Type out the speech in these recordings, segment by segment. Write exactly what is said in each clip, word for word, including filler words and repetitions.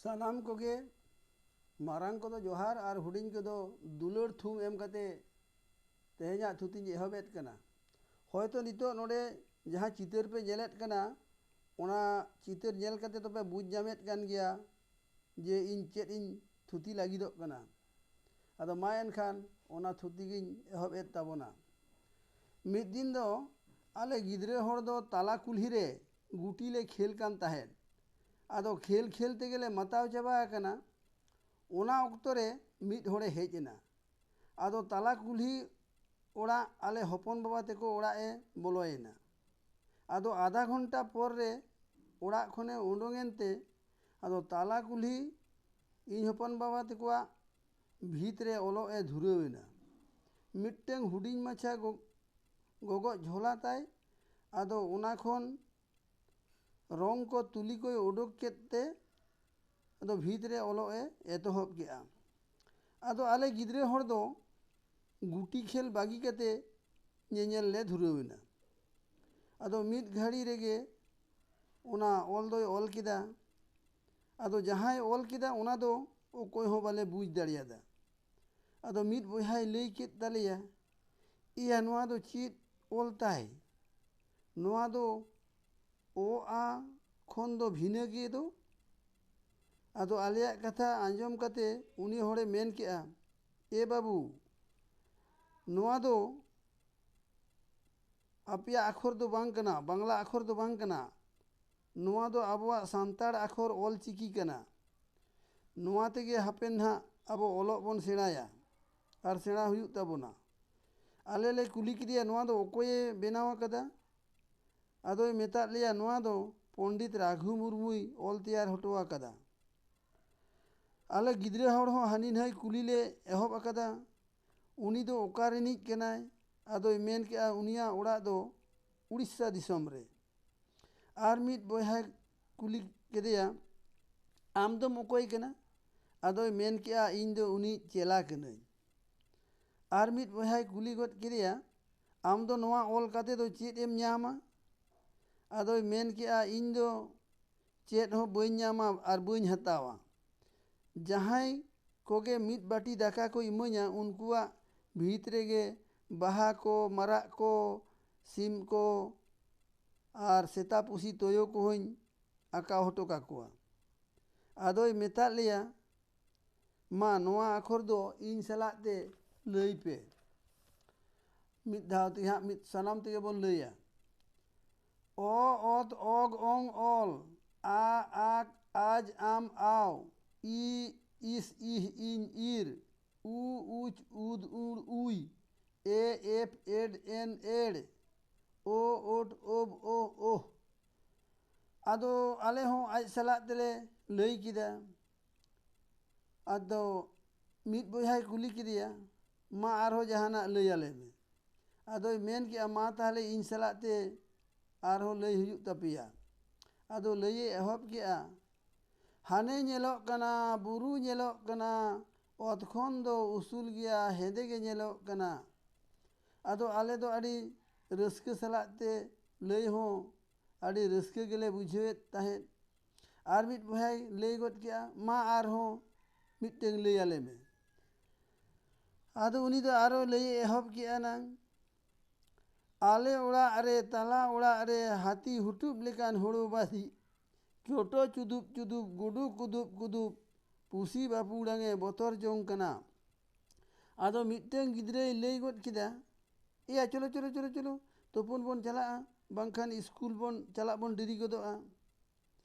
ᱥᱟᱱᱟᱢ ᱠᱚᱜᱮ ᱢᱟᱨᱟᱝ ᱠᱚᱫᱚ ᱡᱚᱦᱟᱨ ᱟᱨ ᱦᱩᱰᱤᱧ ᱠᱚᱫᱚ ᱫᱩᱞᱟᱹᱲ ᱛᱷᱩᱢ ᱮᱢ ᱠᱟᱛᱮ ᱛᱮᱦᱮᱧᱟᱜ ᱛᱷᱩᱛᱤᱧ ᱮᱦᱚᱵᱮᱫ ᱠᱟᱱᱟ᱾ ᱦᱚᱭᱛᱚ ᱱᱤᱛᱚᱜ ᱱᱚᱰᱮ ᱡᱟᱦᱟᱸ ᱪᱤᱛᱟᱹᱨ ᱯᱮ ᱧᱮᱞᱮᱫ ᱠᱟᱱᱟ, ᱚᱱᱟ ᱪᱤᱛᱟᱹᱨ ᱧᱮᱞ ᱠᱟᱛᱮ ᱫᱚᱯᱮ ᱵᱩᱡᱽ ᱧᱟᱢᱮᱫ ᱠᱟᱱ ᱜᱮᱭᱟ ᱡᱮ ᱤᱧ ᱪᱮᱫ ᱤᱧ ᱛᱷᱩᱛᱤ ᱞᱟᱹᱜᱤᱫᱚᱜ ᱠᱟᱱᱟ᱾ ᱟᱫᱚ ᱢᱟ ᱮᱱᱠᱷᱟᱱ ᱚᱱᱟ ᱛᱷᱩᱛᱤ ᱜᱤᱧ ᱮᱦᱚᱵ ᱮᱫ ᱛᱟᱵᱚᱱᱟ᱾ ᱢᱤᱫ ᱫᱤᱱ ᱫᱚ ᱟᱞᱮ ᱜᱤᱫᱽᱨᱟᱹ ᱦᱚᱲ ᱫᱚ ᱛᱟᱞᱟ ᱠᱩᱞᱦᱤ ᱨᱮ ᱜᱩᱴᱤ ᱞᱮ ᱠᱷᱮᱞ ᱠᱟᱱ ᱛᱟᱦᱮᱸᱫ᱾ ᱟᱫᱚ ᱠᱷᱮᱞ ᱠᱷᱮᱞ ᱛᱮᱜᱮ ᱞᱮ ᱢᱟᱛᱟᱣ ᱪᱟᱵᱟ ᱟᱠᱟᱱᱟ᱾ ᱚᱱᱟ ᱚᱠᱛᱚ ᱨᱮ ᱢᱤᱫ ᱦᱚᱲᱮ ᱦᱮᱡ ᱮᱱᱟ᱾ ᱟᱫᱚ ᱛᱟᱞᱟ ᱠᱩᱞᱦᱤ ᱚᱲᱟᱜ ᱟᱞᱮ ᱦᱚᱯᱚᱱ ᱵᱟᱵᱟ ᱛᱟᱠᱚ ᱚᱲᱟᱜ ᱮ ᱵᱚᱞᱚᱭᱮᱱᱟ᱾ ᱟᱫᱚ ᱟᱫᱷᱟ ᱜᱷᱚᱱᱴᱟ ᱯᱚᱨ ᱨᱮ ᱚᱲᱟᱜ ᱠᱷᱚᱱᱮ ᱩᱰᱩᱝ ᱮᱱᱛᱮ, ᱟᱫᱚ ᱛᱟᱞᱟ ᱠᱩᱞᱦᱤ ᱤᱧ ᱦᱚᱯᱚᱱ ᱵᱟᱵᱟ ᱛᱟᱠᱚᱣᱟᱜ ᱵᱷᱤᱛ ᱨᱮ ᱚᱞᱚᱜ ᱮ ᱫᱷᱩᱨᱟᱹᱣ ᱮᱱᱟ᱾ ᱢᱤᱫᱴᱟᱹᱝ ᱦᱩᱰᱤᱧ ᱢᱟᱪᱷᱟ ᱜᱚ-, ᱜᱚᱜᱚᱡ ᱡᱷᱚᱞᱟ ᱛᱟᱭ᱾ ᱟᱫᱚ ᱚᱱᱟ ᱠᱷᱚᱱ ᱨᱚᱝ ᱠᱚ ᱛᱩᱞᱤ ᱠᱚᱭ ᱚᱰᱚᱠ ᱠᱮᱫ ᱛᱮ ᱟᱫᱚ ᱵᱷᱤᱛ ᱨᱮ ᱚᱞᱚᱜ ᱮ ᱮᱛᱚᱦᱚᱵ ᱠᱮᱜᱼᱟ᱾ ᱟᱫᱚ ᱟᱞᱮ ᱜᱤᱫᱽᱨᱟᱹ ᱦᱚᱲ ᱫᱚ ᱜᱩᱴᱤ ᱠᱷᱮᱞ ᱵᱟᱹᱜᱤ ᱠᱟᱛᱮ ᱧᱮᱧᱮᱞ ᱞᱮ ᱫᱷᱩᱨᱟᱹᱣ ᱮᱱᱟ᱾ ᱟᱫᱚ ᱢᱤᱫ ᱜᱷᱟᱹᱲᱤ ᱨᱮᱜᱮ ᱚᱱᱟ ᱚᱞ ᱫᱚᱭ ᱚᱞ ᱠᱮᱫᱟ᱾ ᱟᱫᱚ ᱡᱟᱦᱟᱸᱭ ᱚᱞ ᱠᱮᱫᱟ ᱚᱱᱟ ᱫᱚ ᱚᱠᱚᱭ ᱦᱚᱸ ᱵᱟᱞᱮ ᱵᱩᱡᱽ ᱫᱟᱲᱮᱭᱟᱫᱟ᱾ ᱟᱫᱚ ᱢᱤᱫ ᱵᱚᱭᱦᱟᱭ ᱞᱟᱹᱭ ᱠᱮᱫ ᱛᱟᱞᱮᱭᱟ, "ᱮᱭᱟ, ᱱᱚᱣᱟ ᱫᱚ ᱪᱮᱫ ᱚᱞ ᱛᱟᱭ? ᱱᱚᱣᱟ ᱫᱚ ᱚ ᱟ ᱠᱷᱚᱱ ᱫᱚ ᱵᱷᱤᱱᱟᱹ ᱜᱮ ᱫᱚ?" ᱟᱫᱚ ᱟᱞᱮᱭᱟᱜ ᱠᱟᱛᱷᱟ ᱟᱸᱡᱚᱢ ᱠᱟᱛᱮ ᱩᱱᱤ ᱦᱚᱲᱮ ᱢᱮᱱ ᱠᱮᱜᱼᱟ, "ᱮ ᱵᱟᱹᱵᱩ, ᱱᱚᱣᱟ ᱫᱚ ᱟᱯᱮᱭᱟᱜ ᱟᱠᱷᱚᱨ ᱫᱚ ᱵᱟᱝ ᱠᱟᱱᱟ, ᱵᱟᱝᱞᱟ ᱟᱠᱷᱚᱨ ᱫᱚ ᱵᱟᱝ ᱠᱟᱱᱟ, ᱱᱚᱣᱟ ᱫᱚ ᱟᱵᱚᱣᱟᱜ ᱥᱟᱱᱛᱟᱲ ᱟᱠᱷᱚᱨ ᱚᱞ ᱪᱤᱠᱤ ᱠᱟᱱᱟ᱾ ᱱᱚᱣᱟ ᱛᱮᱜᱮ ᱦᱟᱯᱮᱱ ᱱᱟᱦᱟᱜ ᱟᱵᱚ ᱚᱞᱚᱜ ᱵᱚᱱ ᱥᱮᱬᱟᱭᱟ ᱟᱨ ᱥᱮᱬᱟ ᱦᱩᱭᱩᱜ ᱛᱟᱵᱚᱱᱟ᱾" ᱟᱞᱮ ᱞᱮ ᱠᱩᱞᱤ ᱠᱮᱫᱮᱭᱟ, "ᱱᱚᱣᱟ ᱫᱚ ᱚᱠᱚᱭᱮ ᱵᱮᱱᱟᱣ ᱟᱠᱟᱫᱟ?" ᱟᱫᱚᱭ ᱢᱮᱛᱟᱫ ᱞᱮᱭᱟ, "ᱱᱚᱣᱟ ᱫᱚ ᱯᱚᱱᱰᱤᱛ ᱨᱟᱜᱷᱩ ᱢᱩᱨᱢᱩᱭ ᱚᱞ ᱛᱮᱭᱟᱨ ᱦᱚᱴᱚ ᱟᱠᱟᱫᱟ᱾" ᱟᱞᱮ ᱜᱤᱫᱽᱨᱟᱹ ᱦᱚᱲ ᱦᱚᱸ ᱦᱟᱹᱱᱤ ᱱᱟᱹᱭ ᱠᱩᱞᱤ ᱞᱮ ᱮᱦᱚᱵ ᱟᱠᱟᱫᱟ, "ᱩᱱᱤ ᱫᱚ ᱚᱠᱟ ᱨᱤᱱᱤᱡ ᱠᱟᱱᱟᱭ?" ᱟᱫᱚᱭ ᱢᱮᱱ ᱠᱮᱜᱼᱟ, "ᱩᱱᱤᱭᱟᱜ ᱚᱲᱟᱜ ᱫᱚ ᱩᱲᱤᱥᱥᱟ ᱫᱤᱥᱚᱢ ᱨᱮ᱾" ᱟᱨ ᱢᱤᱫ ᱵᱚᱭᱦᱟᱭ ᱠᱩᱞᱤ ᱠᱮᱫᱮᱭᱟ, "ᱟᱢ ᱫᱚᱢ ᱚᱠᱚᱭ ᱠᱟᱱᱟ?" ᱟᱫᱚᱭ ᱢᱮᱱ ᱠᱮᱜᱼᱟ, "ᱤᱧ ᱫᱚ ᱩᱱᱤ ᱪᱮᱞᱟ ᱠᱟᱹᱱᱟᱹᱧ᱾" ᱟᱨ ᱢᱤᱫ ᱵᱚᱭᱦᱟᱭ ᱠᱩᱞᱤ ᱜᱚᱫ ᱠᱮᱫᱮᱭᱟ, "ᱟᱢ ᱫᱚ ᱱᱚᱣᱟ ᱚᱞ ᱠᱟᱛᱮ ᱫᱚ ᱪᱮᱫ ᱮᱢ ᱧᱟᱢᱟ?" ᱟᱫᱚᱭ ᱢᱮᱱ ᱠᱮᱜᱼᱟ, "ᱤᱧ ᱫᱚ ᱪᱮᱫ ᱦᱚᱸ ᱵᱟᱹᱧ ᱧᱟᱢᱟ ᱟᱨ ᱵᱟᱹᱧ ᱦᱟᱛᱟᱣᱟ᱾ ᱡᱟᱦᱟᱸᱭ ᱠᱚᱜᱮ ᱢᱤᱫ ᱵᱟᱹᱴᱤ ᱫᱟᱠᱟ ᱠᱚ ᱤᱢᱟᱹᱧᱟ, ᱩᱱᱠᱩᱣᱟᱜ ᱵᱷᱤᱛ ᱨᱮᱜᱮ ᱵᱟᱦᱟ ᱠᱚ, ᱢᱟᱨᱟᱜ ᱠᱚ, ᱥᱤᱢ ᱠᱚ ᱟᱨ ᱥᱮᱛᱟ ᱯᱩᱥᱤ ᱛᱳᱭᱳ ᱠᱚᱦᱚᱸᱧ ᱟᱸᱠᱟᱣ ᱦᱚᱴᱚ ᱠᱟᱠᱚᱣᱟ᱾ ᱟᱫᱚᱭ ᱢᱮᱛᱟᱫ ᱞᱮᱭᱟ, ᱢᱟ, ᱱᱚᱣᱟ ᱟᱠᱷᱚᱨ ᱫᱚ ᱤᱧ ᱥᱟᱞᱟᱜ ᱛᱮ ᱞᱟᱹᱭ ᱯᱮ᱾ ᱢᱤᱫ ᱫᱷᱟᱣ ᱛᱮ ᱦᱟᱸᱜ ᱢᱤᱫ ᱥᱟᱱᱟᱢ ᱛᱮᱜᱮ ᱵᱚᱱ ᱞᱟᱹᱭᱟ᱾ ᱚ, ᱚᱛ, ᱚᱜ, ᱚᱝ, ᱚᱞ᱾ ᱟ, ᱟᱠ, ᱟᱡ, ᱟᱢ, ᱟᱣ᱾ ᱤ, ᱤᱥ, ᱤᱦ, ᱤᱧ, ᱤᱨ᱾ ᱩ, ᱩᱪ, ᱩᱫ, ᱩᱲ, ᱩᱭ᱾ ᱮ, ᱮᱯ, ᱮᱰ, ᱮᱱ, ᱮᱲ᱾ ᱳ, ᱳᱴ, ᱳᱵ, ᱳ, ᱳᱦ᱾ ᱟᱫᱚ ᱟᱞᱮ ᱦᱚᱸ ᱟᱡ ᱥᱟᱞᱟᱜ ᱛᱮᱞᱮ ᱞᱟᱹᱭ ᱠᱮᱫᱟ᱾ ᱟᱫᱚ ᱢᱤᱫ ᱵᱚᱭᱦᱟᱭ ᱠᱩᱞᱤ ᱠᱮᱫᱮᱭᱟ, ᱢᱟ ᱟᱨᱦᱚᱸ ᱡᱟᱦᱟᱱᱟᱜ ᱞᱟᱹᱭ ᱟᱞᱮ ᱢᱮ᱾ ᱟᱫᱚᱭ ᱢᱮᱱ ᱠᱮᱜᱼᱟ, ᱢᱟ ᱛᱟᱦᱞᱮ ᱤᱧ ᱥᱟᱞᱟᱜ ᱛᱮ ᱟᱨᱦᱚᱸ ᱞᱟᱹᱭ ᱦᱩᱭᱩᱜ ᱛᱟᱯᱮᱭᱟ᱾ ᱟᱫᱚ ᱞᱟᱹᱭᱮ ᱮᱦᱚᱵ ᱠᱮᱜᱼᱟ, ᱦᱟᱱᱮ ᱧᱮᱞᱚᱜ ᱠᱟᱱᱟ, ᱵᱩᱨᱩ ᱧᱮᱞᱚᱜ ᱠᱟᱱᱟ, ᱚᱛ ᱠᱷᱚᱱ ᱫᱚ ᱩᱥᱩᱞ ᱜᱮᱭᱟ, ᱦᱮᱸᱫᱮ ᱜᱮ ᱧᱮᱞᱚᱜ ᱠᱟᱱᱟ᱾ ᱟᱫᱚ ᱟᱞᱮ ᱫᱚ ᱟᱹᱰᱤ ᱨᱟᱹᱥᱠᱟᱹ ᱥᱟᱞᱟᱜ ᱛᱮ ᱞᱟᱹᱭ ᱦᱚᱸ ᱟᱹᱰᱤ ᱨᱟᱹᱥᱠᱟᱹ ᱜᱮᱞᱮ ᱵᱩᱡᱷᱟᱹᱣᱮᱫ ᱛᱟᱦᱮᱸᱫ᱾ ᱟᱨ ᱢᱤᱫ ᱵᱚᱭᱦᱟᱭ ᱞᱟᱹᱭ ᱜᱚᱫ ᱠᱮᱜᱼᱟ, ᱢᱟ ᱟᱨᱦᱚᱸ ᱢᱤᱫᱴᱟᱹᱝ ᱞᱟᱹᱭ ᱟᱞᱮ ᱢᱮ᱾ ᱟᱫᱚ ᱩᱱᱤ ᱫᱚ ᱟᱨᱚ ᱞᱟᱹᱭᱮ ᱮᱦᱚᱵ ᱠᱮᱜᱼᱟ ᱱᱟᱝ, ᱟᱞᱮ ᱚᱲᱟᱜ ᱨᱮ, ᱛᱟᱞᱟ ᱚᱲᱟᱜ ᱨᱮ ᱦᱟᱹᱛᱤ ᱦᱩᱴᱩᱵ ᱞᱮᱠᱟᱱ ᱦᱳᱲᱳ ᱵᱟᱹᱥᱤ, ᱪᱚᱴᱚ ᱪᱩᱫᱩᱵ ᱪᱩᱫᱩᱵ, ᱜᱩᱰᱩ ᱠᱩᱫᱩᱵ ᱠᱩᱫᱩᱵ, ᱯᱩᱥᱤ ᱵᱟᱹᱯᱩᱲᱟᱝ ᱮ ᱵᱚᱛᱚᱨ ᱡᱚᱝ ᱠᱟᱱᱟ᱾ ᱟᱫᱚ ᱢᱤᱫᱴᱟᱹᱝ ᱜᱤᱫᱽᱨᱟᱹᱭ ᱞᱟᱹᱭ ᱜᱚᱫ ᱠᱮᱫᱟ, ᱮᱭᱟ, ᱪᱚᱞᱚ, ᱪᱚᱞᱚ, ᱪᱚᱞᱚ, ᱪᱚᱞᱚ, ᱛᱩᱯᱩᱱ ᱵᱚᱱ ᱪᱟᱞᱟᱜᱼᱟ, ᱵᱟᱝᱠᱷᱟᱱ ᱥᱠᱩᱞ ᱵᱚᱱ ᱪᱟᱞᱟᱜ ᱵᱚᱱ ᱰᱮᱨᱤ ᱜᱚᱫᱚᱜᱼᱟ᱾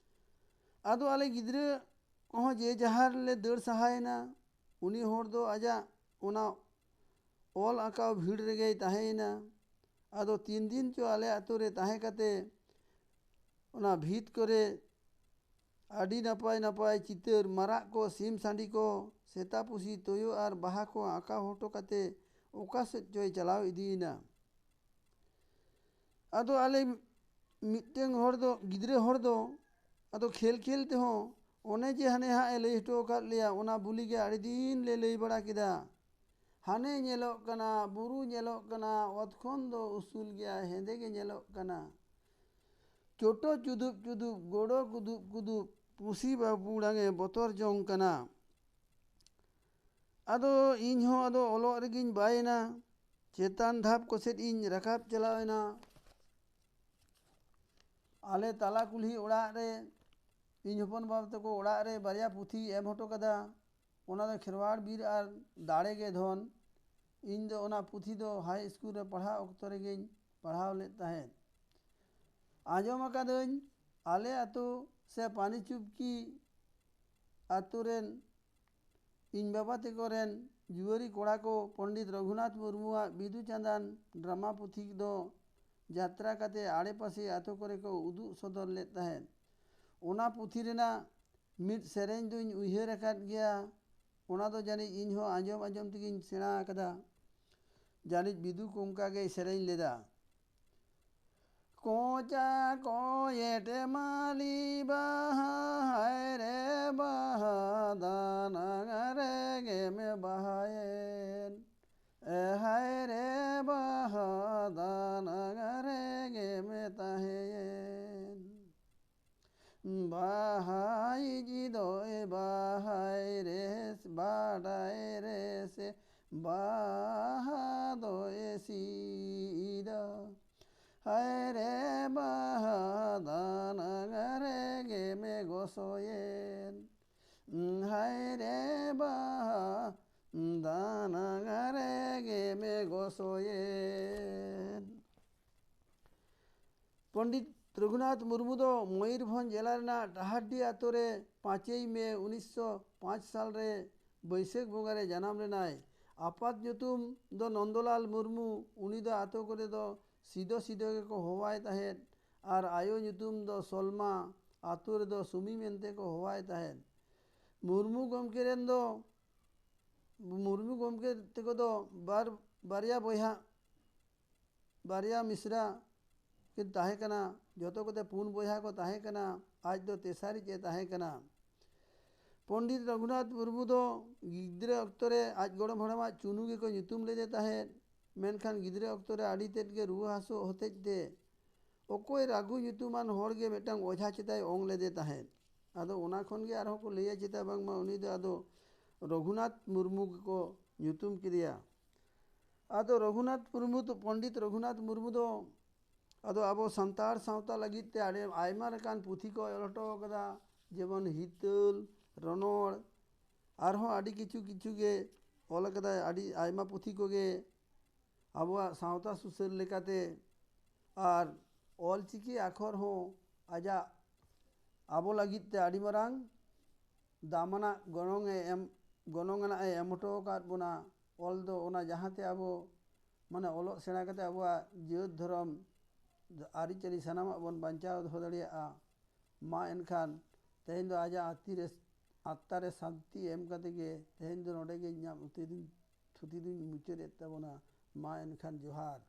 ᱟᱫᱚ ᱟᱞᱮ ᱜᱤᱫᱽᱨᱟᱹ ᱠᱚᱦᱚᱸ ᱡᱮ ᱡᱟᱦᱟᱨ ᱞᱮ ᱫᱟᱹᱲ ᱥᱟᱦᱟᱭᱮᱱᱟ᱾ ᱩᱱᱤ ᱦᱚᱲ ᱫᱚ ᱟᱡᱟᱜ ᱚᱱᱟ ᱚᱞ ᱟᱸᱠᱟᱣ ᱵᱷᱤᱲ ᱨᱮᱜᱮᱭ ᱛᱟᱦᱮᱸᱭᱮᱱᱟ᱾ ᱟᱫᱚ ᱛᱤᱱ ᱫᱤᱱ ᱪᱚ ᱟᱞᱮ ᱟᱛᱳ ᱨᱮ ᱛᱟᱦᱮᱸ ᱠᱟᱛᱮ ᱚᱱᱟ ᱵᱷᱤᱛ ᱠᱚᱨᱮ ᱟᱹᱰᱤ ᱱᱟᱯᱟᱭ ᱱᱟᱯᱟᱭ ᱪᱤᱛᱟᱹᱨ, ᱢᱟᱨᱟᱜ ᱠᱚ, ᱥᱤᱢ ᱥᱟᱺᱰᱤ ᱠᱚ, ᱥᱮᱛᱟ ᱯᱩᱥᱤ, ᱛᱳᱭᱳ ᱟᱨ ᱵᱟᱦᱟ ᱠᱚ ᱟᱸᱠᱟᱣ ᱦᱚᱴᱚ ᱠᱟᱛᱮ ᱚᱠᱟ ᱥᱮᱫ ᱪᱚᱭ ᱪᱟᱞᱟᱣ ᱤᱫᱤᱭᱮᱱᱟ᱾ ᱟᱫᱚ ᱟᱞᱮ ᱢᱤᱫᱴᱟᱹᱝ ᱦᱚᱲ ᱫᱚ, ᱜᱤᱫᱽᱨᱟᱹ ᱦᱚᱲ ᱫᱚ, ᱟᱫᱚ ᱠᱷᱮᱞ ᱠᱷᱮᱞ ᱛᱮᱦᱚᱸ ᱚᱱᱮ ᱡᱮ ᱦᱟᱱᱮ ᱦᱟᱸᱜ ᱮ ᱞᱟᱹᱭ ᱦᱚᱴᱚ ᱟᱠᱟᱫ ᱞᱮᱭᱟ, ᱚᱱᱟ ᱵᱩᱞᱤ ᱜᱮ ᱟᱹᱰᱤ ᱫᱤᱱ ᱞᱮ ᱞᱟᱹᱭ ᱵᱟᱲᱟ ᱠᱮᱫᱟ᱾ ᱦᱟᱱᱮ ᱧᱮᱞᱚᱜ ᱠᱟᱱᱟ, ᱵᱩᱨᱩ ᱧᱮᱞᱚᱜ ᱠᱟᱱᱟ, ᱚᱛ ᱠᱷᱚᱱ ᱫᱚ ᱩᱥᱩᱞ ᱜᱮᱭᱟ, ᱦᱮᱸᱫᱮ ᱜᱮ ᱧᱮᱞᱚᱜ ᱠᱟᱱᱟ᱾ ᱪᱳᱴᱳ ᱪᱩᱫᱩᱵ ᱪᱩᱫᱩᱵ, ᱜᱳᱰᱳ ᱠᱩᱫᱩᱵ ᱠᱩᱫᱩᱵ, ᱯᱩᱥᱤ ᱵᱟᱹᱵᱩᱲᱟᱝ ᱮ ᱵᱚᱛᱚᱨ ᱡᱚᱝ ᱠᱟᱱᱟ᱾ ᱟᱫᱚ ᱤᱧ ᱦᱚᱸ ᱟᱫᱚ ᱚᱞᱚᱜ ᱨᱮᱜᱤᱧ ᱵᱟᱭᱮᱱᱟ᱾ ᱪᱮᱛᱟᱱ ᱫᱷᱟᱯ ᱠᱚᱥᱮᱫ ᱤᱧ ᱨᱟᱠᱟᱵ ᱪᱟᱞᱟᱣ ᱮᱱᱟ᱾ ᱟᱞᱮ ᱛᱟᱞᱟ ᱠᱩᱞᱦᱤ ᱚᱲᱟᱜ ᱨᱮ, ᱤᱧ ᱦᱚᱯᱚᱱ ᱵᱟᱵᱟ ᱛᱟᱠᱚ ᱚᱲᱟᱜ ᱨᱮ ᱵᱟᱨᱭᱟ ᱯᱩᱛᱷᱤ ᱮᱢ ᱦᱚᱴᱚ ᱠᱟᱫᱟ᱾ ᱚᱱᱟ ᱫᱚ ᱠᱷᱮᱨᱣᱟᱲ ᱵᱤᱨ ᱟᱨ ᱫᱟᱲᱮ ᱜᱮ ᱫᱷᱚᱱ᱾ ᱤᱧ ᱫᱚ ᱚᱱᱟ ᱯᱩᱛᱷᱤ ᱫᱚ ᱦᱟᱭ ᱥᱠᱩᱞ ᱨᱮ ᱯᱟᱲᱦᱟᱣ ᱚᱠᱛᱚ ᱨᱮᱜᱮᱧ ᱯᱟᱲᱦᱟᱣ ᱞᱮᱫ ᱛᱟᱦᱮᱸᱫ᱾ ᱟᱸᱡᱚᱢ ᱟᱠᱟᱫᱟᱹᱧ, ᱟᱞᱮ ᱟᱹᱛᱩ ᱥᱮ ᱯᱟᱱᱤ ᱪᱩᱯᱠᱤ ᱟᱹᱛᱩ ᱨᱮᱱ ᱤᱧ ᱵᱟᱵᱟ ᱛᱟᱠᱚ ᱨᱮᱱ ᱡᱩᱣᱟᱹᱨᱤ ᱠᱚᱲᱟ ᱠᱚ ᱯᱚᱱᱰᱤᱛ ᱨᱚᱜᱷᱩᱱᱟᱛᱷ ᱢᱩᱨᱢᱩᱣᱟᱜ ᱵᱤᱫᱩ ᱪᱟᱸᱫᱟᱱ ᱰᱨᱟᱢᱟ ᱯᱩᱛᱷᱤ ᱫᱚ ᱡᱟᱛᱨᱟ ᱠᱟᱛᱮ ᱟᱲᱮᱯᱟᱥᱮ ᱟᱹᱛᱩ ᱠᱚᱨᱮ ᱠᱚ ᱩᱫᱩᱜ ᱥᱚᱫᱚᱨ ᱞᱮᱫ ᱛᱟᱦᱮᱸᱫ᱾ ᱚᱱᱟ ᱯᱩᱛᱷᱤ ᱨᱮᱱᱟᱜ ᱢᱤᱫ ᱥᱮᱨᱮᱧ ᱫᱚᱧ ᱩᱭᱦᱟᱹᱨ ᱟᱠᱟᱫ ᱜᱮᱭᱟ᱾ ᱚᱱᱟ ᱫᱚ ᱡᱟᱹᱱᱤᱡ ᱤᱧ ᱦᱚᱸ ᱟᱸᱡᱚᱢ ᱟᱸᱡᱚᱢ ᱛᱮᱜᱤᱧ ᱥᱮᱬᱟ ᱟᱠᱟᱫᱟ᱾ ᱡᱟᱹᱱᱤᱡ ᱵᱤᱫᱩ ᱠᱚ ᱚᱱᱠᱟ ᱜᱮᱭ ᱥᱮᱨᱮᱧ ᱞᱮᱫᱟ᱾ ᱠᱚᱪᱟ ᱠᱚᱭᱮᱴ ᱢᱟᱹᱞᱤ ᱵᱟᱦᱟ, ᱦᱟᱭ ᱨᱮ ᱵᱟᱦᱟ, ᱫᱟᱱᱟᱝ ᱨᱮᱜᱮᱢ ᱵᱟᱦᱟᱭᱮᱱ᱾ ᱮ ᱦᱟᱭ ᱨᱮ ᱵᱟᱦᱟ, ᱫᱟᱱᱟᱝ ᱨᱮᱜᱮᱢ ᱛᱟᱦᱮᱸᱭᱮᱱ᱾ ᱵᱟᱦᱟᱭᱤᱡ ᱫᱚᱭ ᱵᱟᱦᱟᱭ ᱨᱮ, ᱵᱟᱰᱟᱭ ᱨᱮ ᱥᱮ ᱵᱟᱦᱟ ᱫᱚᱭ ᱥᱤᱫᱟ᱾ ᱦᱟᱭ ᱨᱮ ᱵᱟᱦᱟ, ᱫᱟᱱᱟᱝ ᱨᱮᱜᱮᱢ ᱜᱚᱥᱚᱭᱮᱱ᱾ ᱦᱟᱭ ᱨᱮ ᱵᱟᱦᱟ, ᱫᱟᱱᱟᱝ ᱨᱮᱜᱮᱢ ᱜᱚᱥᱚᱭᱮᱱ᱾ ᱯᱚᱱᱰᱤᱛ ᱨᱚᱜᱷᱩᱱᱟᱛᱷ ᱢᱩᱨᱢᱩ ᱫᱚ ᱢᱚᱭᱩᱨᱵᱷᱚᱸᱡᱽ ᱡᱮᱞᱟ ᱨᱮᱱᱟᱜ ᱰᱟᱦᱟᱨᱰᱤ ᱟᱛᱳ ᱨᱮ ᱯᱟᱸᱪᱮᱭ ᱢᱮ ᱩᱱᱤᱥᱥᱚ ᱯᱟᱸᱪ ᱥᱟᱞ ᱨᱮ ᱵᱟᱹᱭᱥᱟᱹᱠᱷ ᱵᱚᱸᱜᱟ ᱨᱮ ᱡᱟᱱᱟᱢ ᱞᱮᱱᱟᱭ᱾ ᱟᱯᱟᱛ ᱧᱩᱛᱩᱢ ᱫᱚ ᱱᱚᱱᱫᱚᱞᱟᱞ ᱢᱩᱨᱢᱩ᱾ ᱩᱱᱤ ᱫᱚ ᱟᱛᱳ ᱠᱚᱨᱮ ᱫᱚ ᱥᱤᱫᱚ ᱥᱤᱫᱚ ᱜᱮᱠᱚ ᱦᱚᱦᱚᱣᱟᱭ ᱛᱟᱦᱮᱸᱫ ᱟᱨ ᱟᱭᱳ ᱧᱩᱛᱩᱢ ᱫᱚ ᱥᱚᱞᱢᱟ᱾ ᱟᱛᱳ ᱨᱮᱫᱚ ᱥᱩᱢᱤ ᱢᱮᱱᱛᱮ ᱠᱚ ᱦᱚᱦᱚᱣᱟᱭ ᱛᱟᱦᱮᱸᱫ᱾ ᱢᱩᱨᱢᱩ ᱜᱚᱢᱠᱮ ᱨᱮᱱ ᱫᱚ, ᱢᱩᱨᱢᱩ ᱜᱚᱢᱠᱮ ᱛᱮᱠᱚ ᱫᱚ ᱵᱟᱨ, ᱵᱟᱨᱭᱟ ᱵᱚᱭᱦᱟ, ᱵᱟᱨᱭᱟ ᱢᱤᱥᱨᱟ ᱠᱤᱱ ᱛᱟᱦᱮᱸ ᱠᱟᱱᱟ᱾ ᱡᱚᱛᱚ ᱠᱚᱛᱮ ᱯᱩᱱ ᱵᱚᱭᱦᱟ ᱠᱚ ᱛᱟᱦᱮᱸ ᱠᱟᱱᱟ᱾ ᱟᱡ ᱫᱚ ᱛᱮᱥᱟᱨᱤᱡ ᱮ ᱛᱟᱦᱮᱸ ᱠᱟᱱᱟ᱾ ᱯᱚᱱᱰᱤᱛ ᱨᱚᱜᱷᱩᱱᱟᱛᱷ ᱢᱩᱨᱢᱩ ᱫᱚ ᱜᱤᱫᱽᱨᱟᱹ ᱚᱠᱛᱚ ᱨᱮ ᱟᱡ ᱜᱚᱲᱚᱢ ᱦᱟᱲᱟᱢᱟᱜ ᱪᱩᱱᱩ ᱜᱮᱠᱚ ᱧᱩᱛᱩᱢ ᱞᱮᱫᱮ ᱛᱟᱦᱮᱸᱫ᱾ ᱢᱮᱱᱠᱷᱟᱱ ᱜᱤᱫᱽᱨᱟᱹ ᱚᱠᱛᱚ ᱨᱮ ᱟᱹᱰᱤ ᱛᱮᱫ ᱜᱮ ᱨᱩᱣᱟᱹ ᱦᱟᱹᱥᱩ ᱦᱚᱛᱮᱡ ᱛᱮ ᱚᱠᱚᱭ ᱨᱟᱹᱜᱷᱩ ᱧᱩᱛᱩᱢᱟᱱ ᱦᱚᱲ ᱜᱮ ᱢᱤᱫᱴᱟᱝ ᱚᱡᱷᱟ ᱪᱮᱛᱟᱭ ᱚᱝ ᱞᱮᱫᱮ ᱛᱟᱦᱮᱸᱫ᱾ ᱟᱫᱚ ᱚᱱᱟ ᱠᱷᱚᱱ ᱜᱮ ᱟᱨᱦᱚᱸ ᱠᱚ ᱞᱟᱹᱭᱟ ᱪᱮᱛᱟ ᱵᱟᱝᱢᱟ ᱩᱱᱤ ᱫᱚ ᱟᱫᱚ ᱨᱚᱜᱷᱩᱱᱟᱛᱷ ᱢᱩᱨᱢᱩ ᱜᱮᱠᱚ ᱧᱩᱛᱩᱢ ᱠᱮᱫᱮᱭᱟ᱾ ᱟᱫᱚ ᱨᱚᱜᱷᱩᱱᱟᱛᱷ ᱢᱩᱨᱢᱩ ᱫᱚ, ᱯᱚᱱᱰᱤᱛ ᱨᱚᱜᱷᱩᱱᱟᱛᱷ ᱢᱩᱨᱢᱩ ᱫᱚ ᱟᱫᱚ ᱟᱵᱚ ᱥᱟᱱᱛᱟᱲ ᱥᱟᱶᱛᱟ ᱞᱟᱹᱜᱤᱫ ᱛᱮ ᱟᱹᱰᱤ ᱟᱭᱢᱟ ᱞᱮᱠᱟᱱ ᱯᱩᱛᱷᱤ ᱠᱚ ᱚᱞ ᱦᱚᱴᱚ ᱟᱠᱟᱫᱟ, ᱡᱮᱢᱚᱱ ᱦᱤᱛᱟᱹᱞ, ᱨᱚᱱᱚᱲ, ᱟᱨᱦᱚᱸ ᱟᱹᱰᱤ ᱠᱤᱪᱷᱩ ᱠᱤᱪᱷᱩ ᱜᱮ ᱚᱞ ᱟᱠᱟᱫᱟᱭ, ᱟᱹᱰᱤ ᱟᱭᱢᱟ ᱯᱩᱛᱷᱤ ᱠᱚᱜᱮ ᱟᱵᱚᱣᱟᱜ ᱥᱟᱶᱛᱟ ᱥᱩᱥᱟᱹᱨ ᱞᱮᱠᱟᱛᱮ᱾ ᱟᱨ ᱚᱞᱪᱤᱠᱤ ᱟᱠᱷᱚᱨ ᱦᱚᱸ ᱟᱡᱟᱜ ᱟᱵᱚ ᱞᱟᱹᱜᱤᱫ ᱛᱮ ᱟᱹᱰᱤ ᱢᱟᱨᱟᱝ ᱫᱟᱢᱟᱱᱟᱜ ᱜᱚᱱᱚᱝ ᱮ ᱮᱢ, ᱜᱚᱱᱚᱝ ᱟᱱᱟᱜ ᱮ ᱮᱢ ᱦᱚᱴᱚ ᱟᱠᱟᱫ ᱵᱚᱱᱟ᱾ ᱚᱞ ᱫᱚ ᱚᱱᱟ ᱡᱟᱦᱟᱸᱛᱮ ᱟᱵᱚ ᱢᱟᱱᱮ ᱚᱞᱚᱜ ᱥᱮᱬᱟ ᱠᱟᱛᱮ ᱟᱵᱚᱣᱟᱜ ᱡᱟᱹᱛ ᱫᱷᱚᱨᱚᱢ ᱟᱹᱨᱤᱪᱟᱹᱞᱤ ᱥᱟᱱᱟᱢᱟᱜ ᱵᱚᱱ ᱵᱟᱧᱪᱟᱣ ᱫᱚᱦᱚ ᱫᱟᱲᱮᱭᱟᱜᱼᱟ᱾ ᱢᱟ ᱮᱱᱠᱷᱟᱱ ᱛᱮᱦᱮᱧ ᱫᱚ ᱟᱡᱟᱜ ᱟᱛᱛᱤ ᱨᱮ, ᱟᱛᱛᱟ ᱨᱮ ᱥᱟᱱᱛᱤ ᱮᱢ ᱠᱟᱛᱮ ᱜᱮ ᱛᱮᱦᱮᱧ ᱫᱚ ᱱᱚᱰᱮ ᱜᱮ ᱤᱧᱟᱹᱜ ᱛᱷᱩᱛᱤ ᱫᱩᱧ, ᱛᱷᱩᱛᱤ ᱫᱩᱧ ᱢᱩᱪᱟᱹᱫᱮᱫ ᱛᱟᱵᱚᱱᱟ᱾ ᱢᱟ ᱮᱱᱠᱷᱟᱱ ᱡᱚᱦᱟᱨ᱾